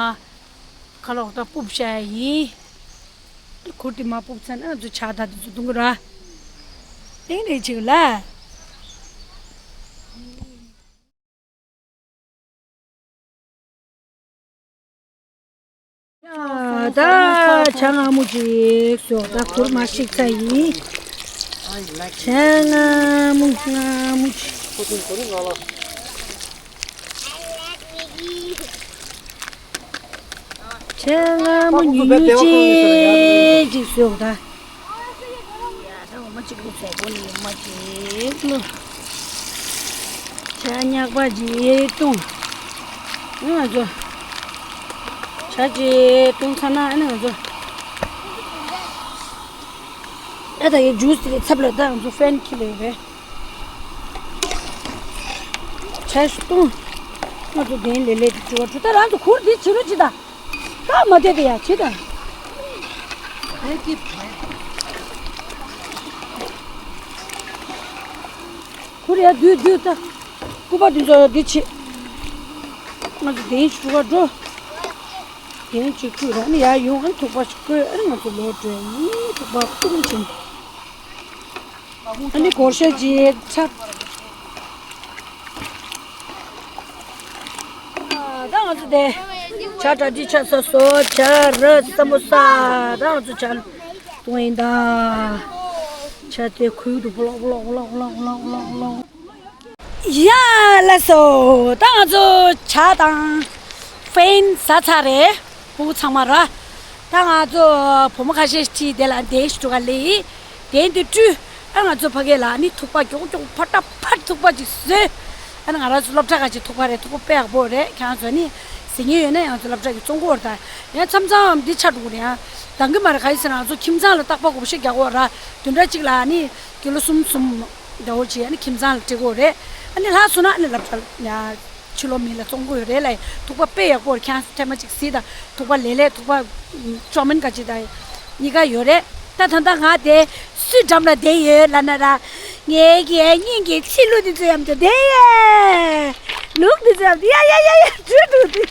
ཁ་ལོག་ད་སྤུབ་བྱ་ཡ་ཡིན། གུར་དེ་མ་སྤུབ་ཚར་ན་ང་ཚོ་ཇ་ད་དེ་ཚོ་འཐུང་གི་ར། ཏིང་རེ་ཆིག་ལ། ཡ་ད་ཇ་མངར་མོ་ཅིག་ཟོ། ད་གུར་མ་བཤིག་ཚར་ཡིན། ཇ་མངར་མོ་མངར་མོ་ཅིག་ཇ་མངར་མོ་ཉུང་ཉུང་ཅིག་ཅིག་ཟོ་ད། ཡ་ད་འོ་མ་གཅིག་པུ་ཟས་གོ་ནི་འོ་མ་གཅིག་ལོ། ཇ་མྱགས་པ་གཅིག་བཏུང་། ཨ་ནི་ང་ཚོ་ཇ་གཅིག་བཏུང་ཚར་ན་ཨ་ནི་ང་ཚོ་ཨ་ད་ཡི་ཇུས་དེ་ཚབ་ལ་ད་ང་ཚོ་ཧྥན་ཁྱི་ལ་ཡོད་པས། ཇ་ཞིག་བཏུང་། ང་ཚོ་དེ་ལས་ལས་དེ་བྲི་བ་བྲི་ད་རང་ཚོ་གུར་འདི་བྱེད་རོགས་བྱེད་ད། ད་མ་བསྡད་དེ་ཡ་བྱེད་ད། ཁུར་ཡ་བསྡུས་བསྡུས་ད། སྐུད་པ་འདི་ཚོ་འདི་བྱེད། ང་ཚོ་གདན་ཞུ་བ་འགྲོ། གདན་ཅིག་བསྐུལ་ར་ནི་ཡ་ཡོང་ཨ་ནི་ཐུག་པ་ཞིག་བསྐོལ་ཨ་ནི་ང་ཚོ་ལོག་འགྲོ་ཡ་ཡིན། ཐུག་པ་བསྐུལ་ཕྱིན། ཨ་ནི་སྒོར་གཞས་ཅིག་འཁྲབ། ད་ང་ཚོ་དེ་ཇ་གྲ་སྒྲིག་ཆགས་ཚར་སོང་། ཇ་ར་སམ་བྷོ་ས། ད་ང་ཚོ་ཇ་བཏུང་ཡིན་ད། ཇ་དེ་ཁུལ་དུ་ཕོ་ལོག་ཕོ་ལོག་ཕོ་ལོག་ཕོ་ལོག་ཕོ་ལོག་ཕོ་ལོག་ཡ་ལགས་སོ། ད་ང་ཚོ་ཇ་དང་ཧྥན་ཟ་ཚར་རེད། ཕྲུ་གུ་ཚང་མ་ར། ད་ང་ཚོ་བུ་མོ་ཁ་ཤས་ཅིག་དེ་ལ་གདན་ཞུ་ག་ལེ། གདན་དེ་བཀྲུས། ཨ་ང་ཚོ་ཕ་གི་ལ་ནི་ཐུག་པ་མགྱོགས་མགྱོགས་ཕ་ཏ་ཕ་ཐུག་པ་ཅིག་བཟོས། ཨ་ནི་ང་རང་ཚོ་སློབ་གྲྭ་ཁ་ཅིག་ཐུག་པ་རེད། ཐུག་པ་དཔེ་ཡག་པོ་རེད། ཁྱེད་རང་ཚོ་ནི་ཟིན་ངེས་ཡོད་ན་ཡང་ཚོ་སློབ་གྲྭ་གི་བཙོང་གོ་ར། ད་ཡང་མཚམས་མཚམས་འདི་ཆགས་འགྲོ་གི་རེད། ཡང་འདང་གི་མ་རེད། ག་ཡིན་ཟེར་ན་ང་ཚོ་ཁྱིམ་ཚང་ལ་རྟག་པར་སྒོར་གཞས་རྒྱག་གོ་ར། བདུན་ཕྲག་གཅིག་ལ་ནི་ཀི་ལོ་གསུམ་གསུམ། འདྲ་བོ་བྱས་ཨ་ནི་ཁྱིམ་ཚང་ལ་སྤྲད་དགོས་རེད། ཨ་ནི་ལྷག་སོང་ན་ཨ་ནི་སློབ་གྲྭ་ཡ་ཕྱི་ལོགས་མི་ལ་བཙོང་དགོས་ཡོད་རེད་ལ། ཐུག་པ་དཔེ་ཡག་པོ་རེད། ཁྱེད་རང་ཚོ་ཐེངས་མ་གཅིག་གཟིགས་དང་། ཐུག་པ་ལེ་ལེ་ཐུག་པ་ཅོ་མིན་ག་ཅིག་དང་གཉིས་ཀ་ཡོད་རེད། ད་ད་ལྟ་ང་དེ་སུའི་འགྲམ་ལ་བསྡད་ཡོད་ལབ་ན་ར། ངའི་གི་སྙིང་གི་ཕྱི་ལུགས་འདི་ཚོ་ཡམ་དུ་བསྡད་ཡ། ལུགས་འདི་ཚོ་ཡམ་དུ་ཡ་ཡ་ཡ་ཡ་འགྲོ་འགྲོ་འདི།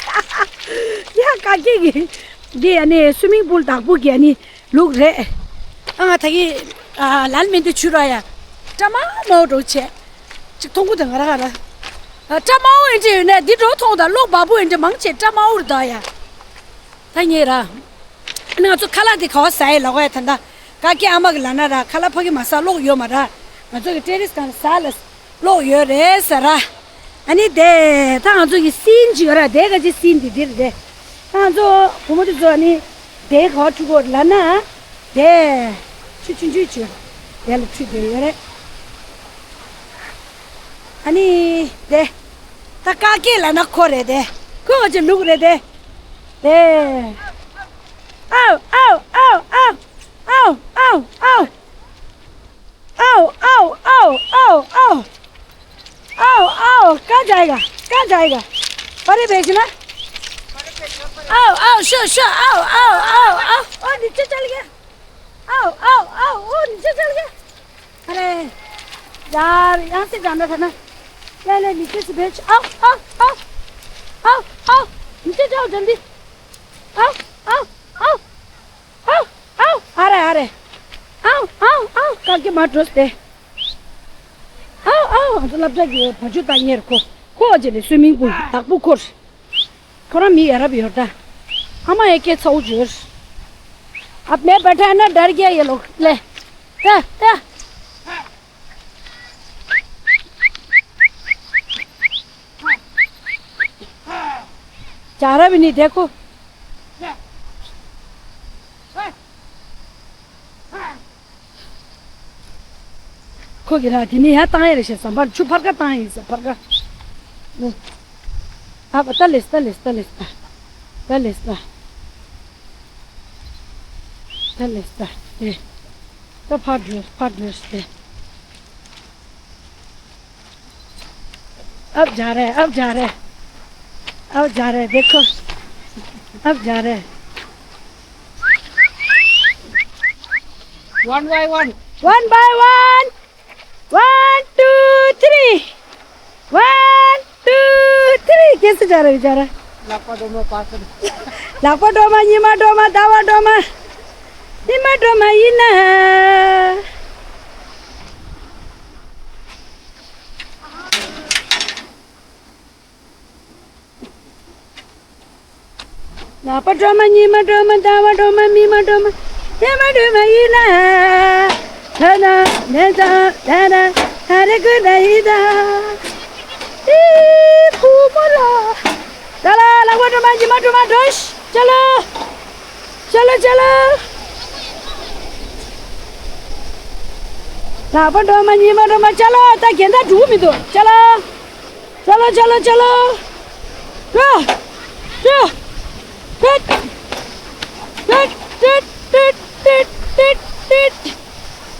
ཡ་ག་གེ་གི་འདི་ཡ་ནི་སུ་མིང་པུལ་བདག་པོ་གི་ཡ་ནི། ལུག་རེད། ཨ་ང་ད་གི་ཨ་ལན་མེ་འདི་ཆུ་ར་ཡ། ཀྲ་མ་མོ་འགྲོ་བྱས། ཅིག་མཐོང་གུ་དང་ང་ར་ག་ར། སྐྲ་དམར་པོ་ཡིན་གྱི་ཡོད་ནས་འདི་འགྲོ་མཐོང་དང་གློག་འབར་པོ་ཡིན་གྱི་མང་ཆེ་སྐྲ་དམར་པོ་རེད་ད་ཡ། ད་ངས་ར། ང་ཚོ་ཁ་ལག་དེ་ག་བ་ཟ་ཡི་ལ་གོ་ཡ་ད་ད། ཀ་ཀའི་ཨ་མ་གི་ལ་ན་ར་ཁ་ལག་ཕ་གི་མ་ཟ་གློག་ཡོད་མ་ར། ང་ཚོ་གི་ཏེ་རེས་གང་ཟ་ལ་གློག་ཡོད་རེད་ཟ་ར། ཨ་ནི་དེ་ད་ང་ཚོ་གི་སིན་ཅིག་ཡོད་ར་དེ་ག་ཅི་སིན་དེ་དེ་རེད་དེ། ད་ང་ཚོ་བུ་མོ་དེ་ཚོ་ཨ་ནི་དེ་ག་བ་འཁྲུ་གོ་ལ་ན། དེ་ཆུ་ཆུང་ཆུང་ཆུ་དེ་ལ་འཁྲུ་དེ་ཡོད་རེད། ཨ་ནི་དེ། ད་ཀ་ཀའི་ལ་ན་ཁོ་རེད་དེ། ཁོ་ག་ཅི་ལུག་རེད་དེ། དེ། ཨའོ་ཨའོ་ཨའོ་ཨའོ། ཨའོ་ཨའོ་ཨའོ། ཨའོ་ཨའོ་ཨའོ་ཨའོ་ཨའོ། ཨའོ་ཨའོ། कहाँ जाएगा? कहाँ जाएगा? अरे भेजना। आओ आओ शो शो आओ आओ आओ आओ। ओ नीचे चल गया। आओ आओ आओ। ओ नीचे चल गया। अरे यार, यहाँ से जाना था ना। ले ले, नीचे से भेज। आओ आओ आओ। आओ आओ। नीचे जाओ जल्दी। आओ आओ आओ। आओ आओ। आ रहा है, आ रहा है। आओ आओ आओ। काके मार दोस्त है। आओ आओ। तो लब जाके भजू तानियर को। को जे ले स्विमिंग पूल। तक पु कोर्स। ཁོ་རང་མི་ཡ་རབས་ཡོད་ད། ཨ་མ་ཡ་སྐད་ཚ་བོ་བརྗོད། अब मैं बैठा है ना, डर गया ये लोग। ले। ད་ད། जा रहा भी नहीं, देखो। ཁོ་གི་ར་དེ་ནི་ཡ་བཏང་ཡ་རེད་ཞེས་བསམ་པར་ཆུ་ཕར་ཁ་བཏང་ཡིན་ཟེར་ཕར་ཁ། ཨ་བ་ད་ལེས་ད་ལེས་ད་ལེས་ད། ད་ལེས་ད། ད་ལེས་ད། དེ། ད་ཕར་འགྲོ་ཕར་འགྲོ་ཞེས་དེ། अब जा रहे हैं, अब जा रहे हैं। अब जा रहे हैं, देखो। अब जा रहे हैं। One by one। One by one। One, two, three। One, two, three। कैसे जा रहे हैं बेचारा? लापा डोमा पास। लापा डोमा, नीमा डोमा, दावा डोमा। नीमा डोमा, इना। ལག་པ་སྒྲོལ་མ། ཉི་མ་སྒྲོལ་མ། ཟླ་བ་སྒྲོལ་མ། མི་མ་སྒྲོལ་མ། ཉི་མ་སྒྲོལ་མ་ཡིན་ན། ད་ན་ནན་ཙང་ད་ན་ཧ་རེ་ཀུ་ན་ཡི་ད། ཨི་བུ་མོ་ལ། ད་ལ་ལག་པ་སྒྲོལ་མ། ཉི་མ་སྒྲོལ་མ་འགྲོ་ཤི། ཅ་ལ། ཅ་ལ་ཅ་ལ། ལག་པ་སྒྲོལ་མ། ཉི་མ་སྒྲོལ་མ། ཅ་ལ། ད་རྒན་ད་འགྲོ་མི་འདུག་ཅ་ལ། चलो चलो चलो। रो। रो। टट। टट टट टट टट टट।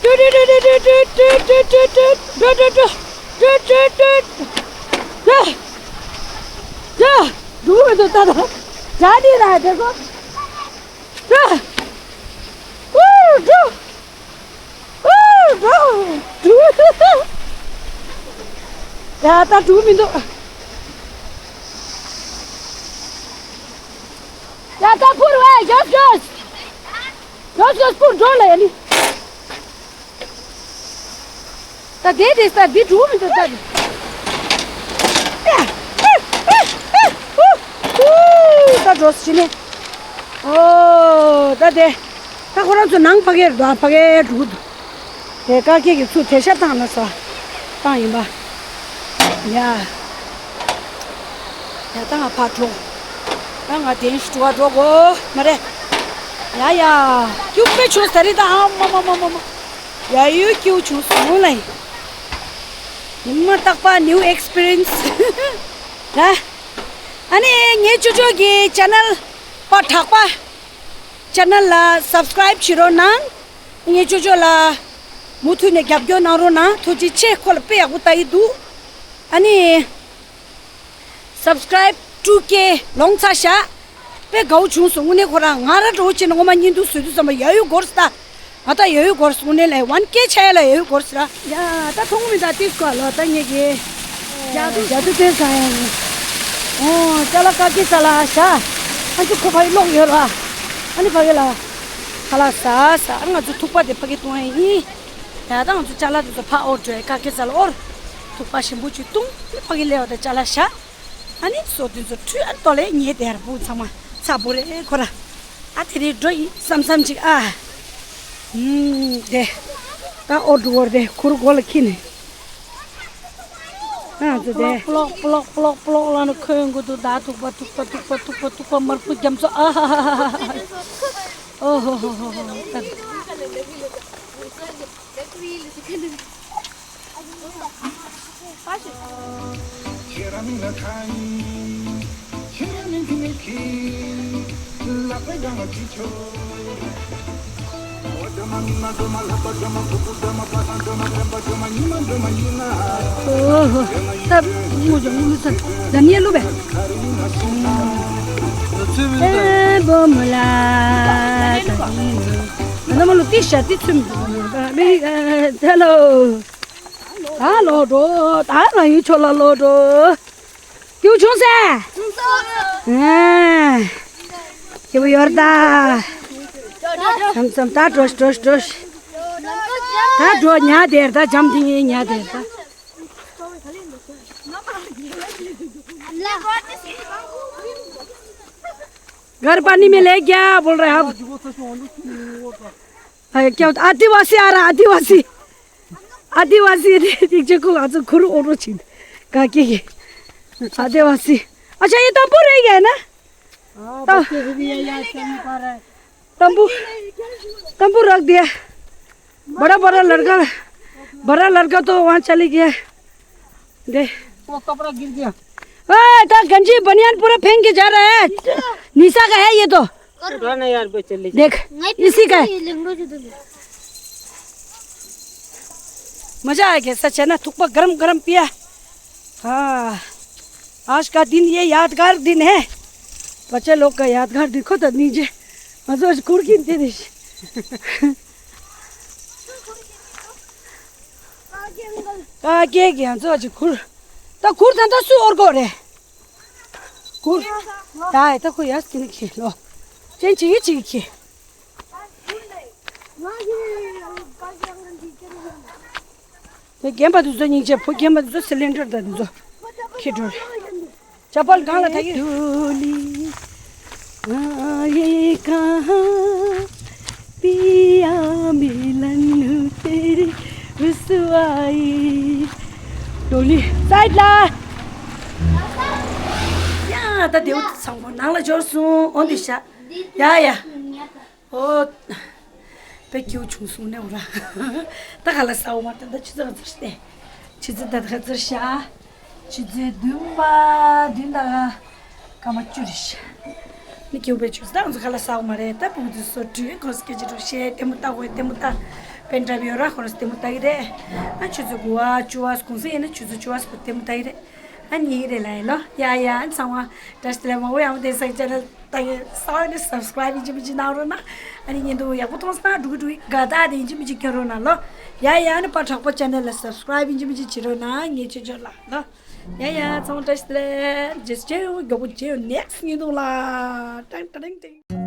टट टट टट टट टट टट टट। टट टट टट। रो। रो। डूब तो दादा। जा नहीं रहा है, देखो। रो। रो। ཡ་ད་འགྲོ་མི་འདུག་ཡ་ད་འཕུར་བས། གྱོས་གྱོས། གྱོས་གྱོས། འཕུར་འགྲོ་ལ་ཡ་ནི། ད་དེ་དེ་ས་འདི་འགྲོ་མི་འདུག་ད། ད་འགྲོ་ཞི་ནས། ཨོ་ད་དེ། ད་ཁོ་རང་ཚོ་ནང་ཕ་གིར་འདུག་ཕ་གིར་འགྲོ་གི་འདུག་དེ་ཀ་ཁེ་གི་ཚུར་དེ་ཤ་བཏང་ལ་ས་བཏང་ཡིན་པ། ཡ། ཡ་ད་ང་ཕར་འགྲོ། ད་ང་དེ་ཞུ་བ་འགྲོ་གོ་མ་རེད། ཡ་ཡ། ཀྱུ་པེ་ཆོ་ས་རི་ད་ཨ་མ་མ་མ་མ་མ། ཡ་ཡུ་ཀྱུ་ཆུ་སུ་ལ་ཡིན། ཉི་མ་རྟག་པ་new experience། ད། ཨ་ནི་ངའི་ཅོ་ཅོ་གི་ཆེ་ནལ་པ་དྲག་པ། ཆེ་ནལ་ལ་སབ་སི་ཀ་རེབ་བྱེད་རོགས་གནང་། ངའི་ཅོ་ཅོ་ལ་མུ་མཐུད་ནས་རྒྱབ་སྐྱོར་གནང་རོགས་གནང་། ཐུགས་རྗེ་ཆེ། ཁོ་ལ་དཔེ་ཡག་པོ་ལྟ་ཡི་འདུག་ཨ་ནི་སབ་སི་ཀ་རེབ་two K ལོངས་ཚར་ཤག་དཔེ་དགའ་བོ་བྱུང་སོང་། དངོས་གནས་ཁོ་རང་ང་ར་འགྲོ་བྱས་ནས་ངོ་མ་བརྙན་ཐུང་བཟོས་དུས་ཙམ་པ་ཡ་ཡོ་འགོར་སོང་ད། ང་ད་ཡ་ཡོ་འགོར་སོང་། དངོས་གནས་ལས་one K ཆགས་ཡ་ལ་ཡ་ཡོ་འགོར་སོང་ར། ཡ་ད་མཐོང་མི་ད་ཏིས་ཀོ་ལོ་ད་ངེད་ཀྱི་ཇ་དུ་ཇ་དུ་ཏེ་ཟ་ཡ་ནི། ཨོ་ཅ་ལ་ཀ་ཀི་ས་ལ་ཤ། ཨ་ཅུ་ཁོ་ཕ་ཡི་ལོག་ཡོད་ར། ཨ་ནི་ཕ་གི་ལ་ཁ་ལག་ཟ་ཟ། ཨ་ང་ཚོ་ཐུག་པ་དེ་ཕ་གི་བཏུང་ཡ་ཡིན། ཡ་ད་ང་ཚོ་ཅ་ལག་དེ་ཚོ་ཕ་ཨོར་འགྲོ་ཡ། ཀ་ཀི་ས་ལ་ཨོར། ཐུག་པ་ཞིམ་པོ་ཅིག་བཏུང་། ཕ་གི་ལེ་བ་དང་ཅ་ལག་བཞག་ཨ་ནི་སོ་དུས་ཚོ་ཁྲུས་ཨ་ཏོ་ལེ་ཉེ་དེར་བུ་ཚང་མ་ཚ་བུ་རེ་ཁོ་ར། ཨ་དེ་རེ་འགྲོ་ཡིན་བསམ་བསམ་ཅིག་ཨ། ཨུམ་དེ། ད་ཨོ་འགྲོ་བར་དེ་ཁུར་གོ་ལ་ཁྱི་ནི། ཨ་ཙི་དེ། པློག་པློག་པློག་པློག་ལ་ནི་ཁོན་གོ་དུ་ད་ཐུག་པ་ཐུག་པ་ཐུག་པ་ཐུག་པ་ཐུག་པ་མར་པུ་རྒྱམ་ཚོ་ཨ་ཧ་ཧ་ཧ་ཧ། ཨོ་ཧོ་ཧོ་ཧོ་ཧོ། ཨོ་ཧོ། ད་ངུ་ཅོ་ངུ་ལུ་ཚ། ད་ནི་ལུ་བས། ཨེ་བོ་མོ་ལ། ད་ནི་ལུ། ད་ནི་མ་ལུ་ཏི་ཤ་ཏི་ཚུམ། ཧེ་ལོ། ད་ལོ་འགྲོ། ད་ལ་ཡུལ་ཕྱོགས་ལ་ལོ་འགྲོ། སྐྱིད་པོ་བྱུང་སེ། ཨ། སྐྱིད་པོ་ཡོད་ད། ཙམ་ཙམ་ད་འགྲོ་འགྲོ་འགྲོ། ད་འགྲོ་ཉལ་དེར་ད་འཇམ་ཐིང་ངེ་ཉལ་དེར་ད། घर पानी में ले गया बोल रहा है। हाँ, क्या होता? आदिवासी आ रहा, आदिवासी। आदिवासी ने एक जगह को आज खुर और चिन। का के के? आदिवासी। अच्छा, ये तंबू रह गया है ना? हाँ, तो बच्चे भी भी है यार, चल नहीं पा रहा है। तंबू, तंबू रख दिया। बड़ा बड़ा लड़का, बड़ा लड़का तो वहाँ चले गया। दे। वो कपड़ा गिर गया। ओए, तो गंजी बनियान पूरा फेंक के जा रहा है। निशा का है ये तो। उठा ना यार, बे चले। देख, इसी का है। मजा आ गया सच है ना, थुक्पा गरम गरम पिया। हाँ, आज का दिन ये यादगार दिन है, बच्चे लोग का यादगार। देखो तो नीचे, मजो कुर्किन तेरे। ཀ་ཀེ་གི་ང་ཚོ་ཅིག་ཁུར། ད་ཁུར་ད་ད་སུ་འོར་གོ་རེད། ཁུར། ད་ད་ཁུར་ཡ་སི་ནི་ཁྱི་ལོ། ཅན་ཅིག་ཅིག་ཁྱི། དེ་རྒན་པ་དུ་ཚོ་སྙིང་རྗེ། བུ་རྒན་པ་དུ་ཚོ་སི་ལིན་ཌར་ད་དུ་ཚོ་ཁྱི་འགྲོ་རེད། चप्पल कहाँ लगा था ये? डोली आए कहाँ पिया मिलन तेरी रुसवाई। डोली साइड ला। ཡ་ད་དེའུ་ཚང་མ་ནང་ལ་འབྱོར་སོང་། འོ་འདི་ཤ། ཡ་ཡ། ཨོ། དཔེ་སྐྱིད་པོ་བྱུང་སོང་ནས་འོ་ར། ད་ག་ལ་ས་འོ་མ་ད་ད་ཆུ་ཚོད་ག་ཚོད་ཤི་ཏེ། ཆུ་ཚོད་ད་ད་ག་ཚོད་ཤ། ཆུ་ཚོད་བདུན་པ་བདུན་དང་སྐར་མ་བཅུ་རེད་ཤ། ནི་སྐྱིད་པོ་བྱུང་ད་ང་ཚོ་ག་ལ་ས་འོ་མ་རེད། ད་བུ་དུ་སོ་བྲུས་གོ་སྐད་ཅིག་འགྲོ་ཤེས་ལྟད་མོ་ལྟ་དགོས་ལྟད་མོ་ལྟ། པན་ཌ་རབ་ཡོད་ར་ཁོ་ར་ལྟད་མོ་ལྟ་གི་རེད། ཨ་ཆུ་ཚོད་དགུ་པ་བཅུ་པ་གུང་སེང་ཡིན་ན་ཆུ་ཚོད་བཅུ་པ་ལྟད་མོ་ལྟ་གི་རེད། ཨ་ནི་རེ་ལ་ཡིན་ལོ། ཡ་ཡ་ཨ་ཚང་མ་བཀྲ་ཤིས་བདེ་ལེགས། མ་འོ་ཡང་དེ་སག་ཅེ་ནལ་ཏང་གི་ས་བ་ནི་སབ་སི་ཀ་རབ་ཡིན་གཅིག་མིན་གཅིག་གནང་རོགས་གནང་། ཨ་ནི་ཉིན་དུ་ཡག་པོ་མཐོང་སོང་ན་འགྲོ་གི་འགྲོ་གི་དགའ་རྟགས་དེ་ཡིན་གཅིག་མིན་གཅིག་སྐྱོན་རོགས་གནང་ལོ། ཡ་ཡ་ཨ་ནི་པ་གྲགས་པ་ཅེ་ནལ་ལ་སབ་སི་ཀ་རབ་ཡིན་གཅིག་མིན་གཅིག་བྱེད་རོགས་གནང་། ངས་ཆོས་ཆོས་ལ་ལོ། ཡ་ཡ་ཚང་མ་བཀྲ་ཤིས་བདེ་ལེགས། རྗེས་སུ་མཇལ་ཡོང་། མགྱོགས་པོ་མཇལ་ཡོང་། ནེག་སི་ཉིན་དུ་ལ། ཏང་ཏང་ཏང་།